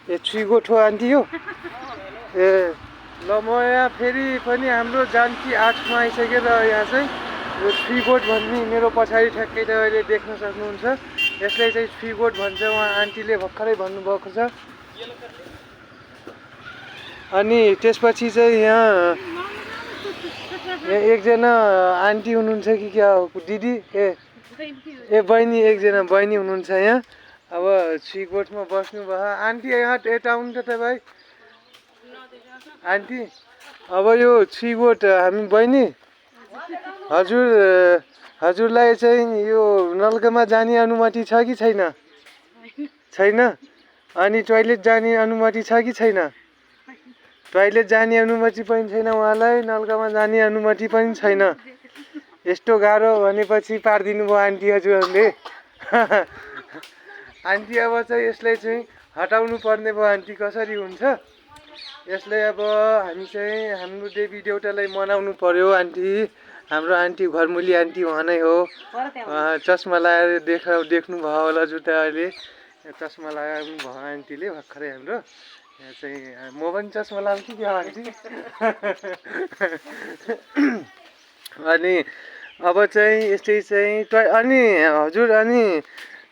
ए छुइगोठो aunty हो ए ल म यहाँ फेरि पनि हाम्रो जानकी आर्ट्समा आइसकेर यहाँ चाहिँ यो छुइगोठ भन्ने मेरो पछाडि ठ्याक्कै तपाईँले देख्न सक्नुहुन्छ यसलाई चाहिँ छुइगोठ भन्छ उहाँ आन्टीले भर्खरै भन्नुभएको छ अनि त्यसपछि चाहिँ यहाँ एकजना आन्टी हुनुहुन्छ कि क्या हो दिदी ए बहिनी एकजना बहिनी हुनुहुन्छ यहाँ अब छुइगोठमा बस्नुभयो आन्टी यहाँ यता आउनु त तपाईँ आन्टी अब यो छुइगोठ हामी बहिनी हजुरलाई चाहिँ यो नल्कामा जाने अनुमति छ कि छैन छैन अनि टोइलेट जाने अनुमति छ कि छैन टोइलेट जाने अनुमति पनि छैन उहाँलाई नल्कामा जाने अनुमति पनि छैन यस्तो गाह्रो भनेपछि पारिदिनु भयो आन्टी हजुरहरूले आन्टी अब चाहिँ यसलाई चाहिँ हटाउनु पर्ने भयो आन्टी कसरी हुन्छ यसलाई अब हामी चाहिँ हाम्रो देवी देउतालाई मनाउनु पर्यो आन्टी हाम्रो आन्टी घरमुली आन्टी उहाँ नै हो चस्मा लगाएर देख्नुभयो होला जुत्ता अहिले चस्मा लगाउनु भयो आन्टीले भर्खरै हाम्रो यहाँ चाहिँ म पनि चस्मा लगाउँछु क्या आन्टी अनि अब चाहिँ यस्तै चाहिँ अनि हजुर अनि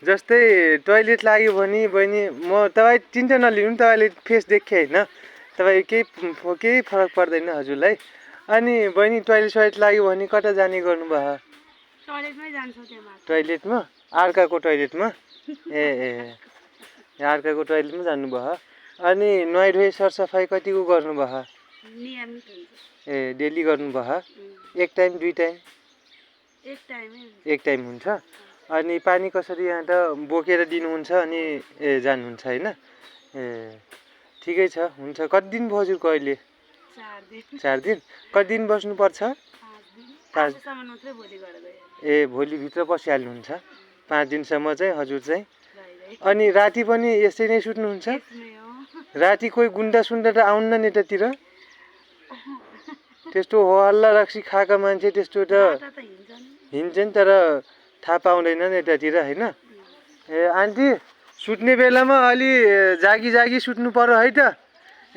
जस्तै टोइलेट लाग्यो भने बहिनी म तपाईँ चिन्ता नलिनु तपाईँले फेस देखेँ होइन तपाईँ केही फरक पर्दैन हजुरलाई अनि बहिनी टोइलेट लाग्यो भने कता जाने गर्नुभयो टोइलेटमा अर्काको टोइलेटमा ए अर्काको टोइलेटमा जानुभयो अनि नुहाइधुवाइ सरसफाइ कतिको गर्नुभयो ए डेली गर्नुभयो एक टाइम दुई टाइम एक टाइम हुन्छ अनि पानी कसरी यहाँ त बोकेर दिनुहुन्छ अनि ए जानुहुन्छ होइन ए ठिकै छ हुन्छ कति दिन भयो हजुरको अहिले 4 दिन कति दिन बस्नुपर्छ 5 ए भोलिभित्र बसिहाल्नुहुन्छ 5 दिनसम्म चाहिँ हजुर चाहिँ अनि राति पनि यसै नै सुत्नुहुन्छ राति कोही गुन्डा सुन्डा त आउन्न नि यतातिर त्यस्तो हो हल्ला रक्सी खाएका मान्छे त्यस्तो त हिँड्छन् तर थाहा पाउँदैनन् यतातिर होइन ए आन्टी सुत्ने बेलामा अलि जागी सुत्नु पर्यो है त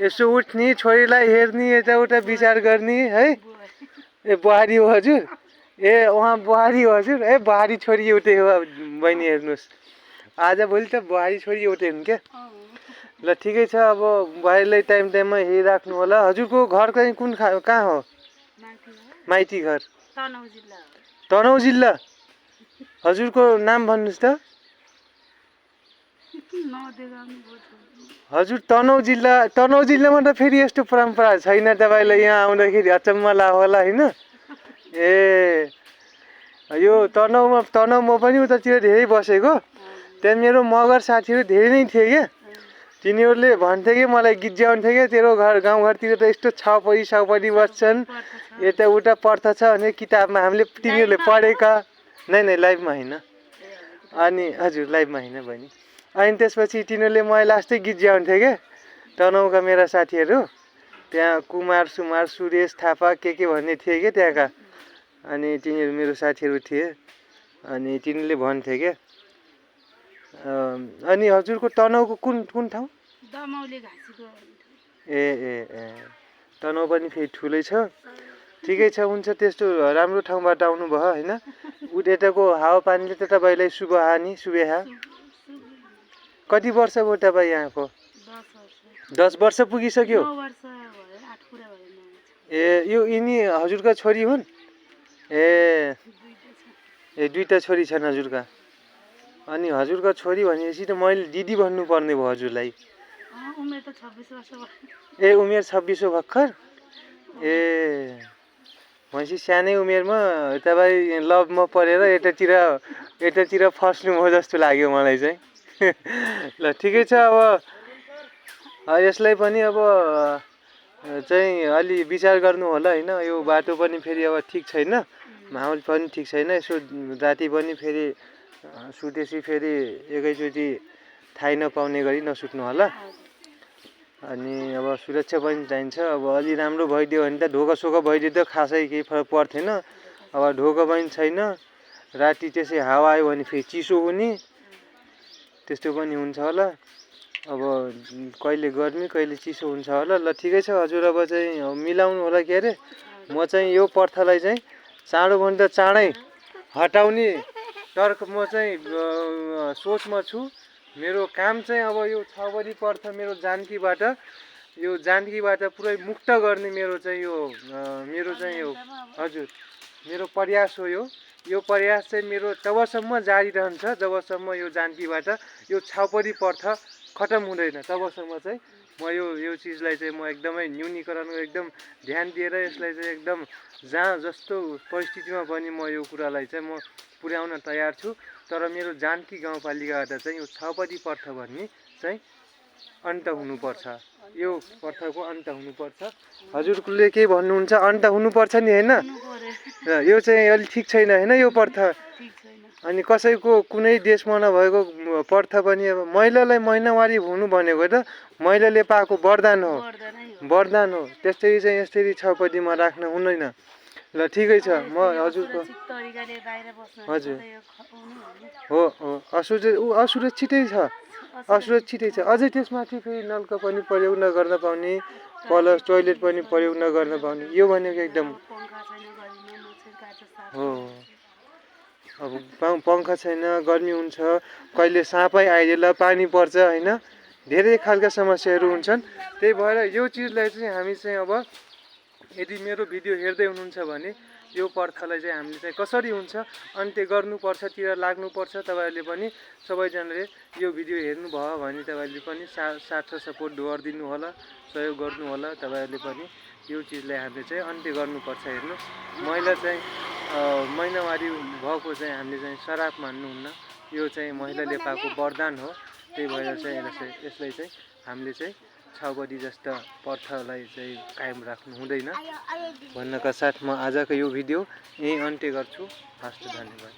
यसो उठ्ने छोरीलाई हेर्ने यताउता विचार गर्ने है ए बुहारी हो हजुर ए उहाँ बुहारी हो हजुर ए बुहारी छोरी एउटै हो बहिनी हेर्नुहोस् आजभोलि त बुहारी छोरी एउटै हुन् क्या ल ठिकै छ अब बुहारीलाई टाइममा हेरिराख्नु होला हजुरको घर चाहिँ कुन कहाँ हो माइती घर तनहुँ जिल्ला हजुरको नाम भन्नुहोस् त हजुर तनहुँ जिल्लामा त फेरि यस्तो परम्परा छैन तपाईँलाई यहाँ आउँदाखेरि अचम्म लाग्यो होला होइन ए यो तनहुँमा म पनि उतातिर धेरै बसेको त्यहाँ मेरो मगर साथीहरू धेरै नै थिए क्या तिनीहरूले भन्थे कि मलाई गिज्याउँथे क्या तेरो गाउँघरतिर त यस्तो छपरी सपरी बस्छन् यता उता पर्थ छ भने किताबमा हामीले तिनीहरूले पढेका नै लाइभमा होइन अनि हजुर लाइभमा होइन बहिनी अनि त्यसपछि तिनीहरूले मलाई लास्टै गिज्याउँथे क्या तनहुँका मेरा साथीहरू त्यहाँ कुमार सुमार सुरेश थापा के भन्ने थिए क्या त्यहाँका अनि तिनीहरू मेरो साथीहरू थिए अनि तिनीहरूले भन्थे क्या अनि हजुरको तनहुँको कुन ठाउँ ए तनहुँ पनि फेरि ठुलै छ ठिकै छ हुन्छ त्यस्तो राम्रो ठाउँबाट आउनुभयो होइन यताको हावापानीले त तपाईँलाई शुभेहा कति वर्ष भयो तपाईँ यहाँको 10 वर्ष पुगिसक्यो ए यो यिनी हजुरका छोरी हुन् ए दुईटा छोरी छन् हजुरका अनि हजुरका छोरी भनेपछि त मैले दिदी भन्नुपर्ने भयो हजुरलाई ए उमेर 26 हो भर्खर ए भनेपछि सानै उमेरमा तपाईँ लभमा परेर यतातिर फस्नु हो जस्तो लाग्यो मलाई चाहिँ ल ठिकै छ अब यसलाई पनि अब चाहिँ अलि विचार गर्नु होला होइन यो बाटो पनि फेरि अब ठिक छैन माहौल पनि ठिक छैन यसो राति पनि फेरि सुतेपछि फेरि एकैचोटि थाहै नपाउने गरी नसुत्नु होला अनि अब सुरक्षा पनि चाहिन्छ अब अलि राम्रो भइदियो भने त ढोका भइदियो त खासै केही फरक पर्थेन अब ढोका पनि छैन राति त्यसै हावा आयो भने फेरि चिसो हुने त्यस्तो पनि हुन्छ होला अब कहिले गर्मी कहिले चिसो हुन्छ होला। ल ठिकै छ हजुर, अब चाहिँ मिलाउनु होला के अरे। म चाहिँ यो प्रथालाई चाहिँ चाँडोभन्दा चाँडै हटाउने तर्क म चाहिँ सोचमा छु। मेरो काम चाहिँ अब यो 6 बजी प्रथा मेरो जानकीबाट पुरै मुक्त गर्ने मेरो चाहिँ यो हजुर मेरो प्रयास हो। यो प्रयास चाहिँ मेरो तबसम्म जारी रहन्छ जबसम्म यो जानकीबाट यो छाउपडी प्रथा खत्म हुँदैन तबसम्म चाहिँ म यो चिजलाई चाहिँ म एकदमै न्यूनीकरण एकदम ध्यान दिएर यसलाई चाहिँ एकदम जहाँ जस्तो परिस्थितिमा पनि म यो कुरालाई चाहिँ म पुर्याउन तयार छु। तर मेरो जानकी गाउँपालिकाबाट चाहिँ यो छाउपडी प्रथा भन्ने चाहिँ अन्त हुनुपर्छ। यो प्रथाको अन्त हुनुपर्छ। हजुरले के भन्नुहुन्छ? अन्त हुनुपर्छ नि होइन? र यो चाहिँ अलि ठिक छैन होइन यो प्रथा। अनि कसैको कुनै देशमा नभएको प्रथा पनि अब महिलालाई महिनावारी हुनु भनेको त महिलाले पाएको वरदान हो, वरदान हो। त्यसरी चाहिँ यसरी छाउपडीमा राख्न हुँदैन। ल ठिकै छ, म हजुरको हजुर हो असुरक्षितै छ, असुरक्षितै छ। अझै त्यसमाथि फेरि नलका पनि प्रयोग नगर्न पाउने, कलर टोइलेट पनि प्रयोग नगर्न पाउने, यो भनेको एकदम हो। अब पङ्खा छैन, गर्मी हुन्छ, कहिले साँपै आइदेला, पानी पर्छ होइन, धेरै खालका समस्याहरू हुन्छन्। त्यही भएर यो चिजलाई चाहिँ हामी चाहिँ अब यदि मेरो भिडियो हेर्दै हुनुहुन्छ भने यो प्रथालाई चाहिँ हामीले चाहिँ कसरी हुन्छ अन्त्य गर्नुपर्छतिर लाग्नुपर्छ। तपाईँहरूले पनि सबैजनाले यो भिडियो हेर्नुभयो भने तपाईँहरूले पनि साथ र सपोर्ट गरिदिनु होला, सहयोग गर्नु होला। तपाईँहरूले पनि यो चिजलाई हामीले चाहिँ अन्त्य गर्नुपर्छ। हेर्नुहोस्, महिला चाहिँ महिनावारी भएको चाहिँ हामीले चाहिँ श्राप मान्नुहुन्न। यो चाहिँ महिलाले पाएको वरदान हो। त्यही भएर चाहिँ यसलाई चाहिँ हामीले चाहिँ छाउपडी जस्ता प्रथालाई चाहिँ कायम राख्नु हुँदैन भन्नका साथ म आजको यो भिडियो यही अन्त्य गर्छु। हस्त धन्यवाद।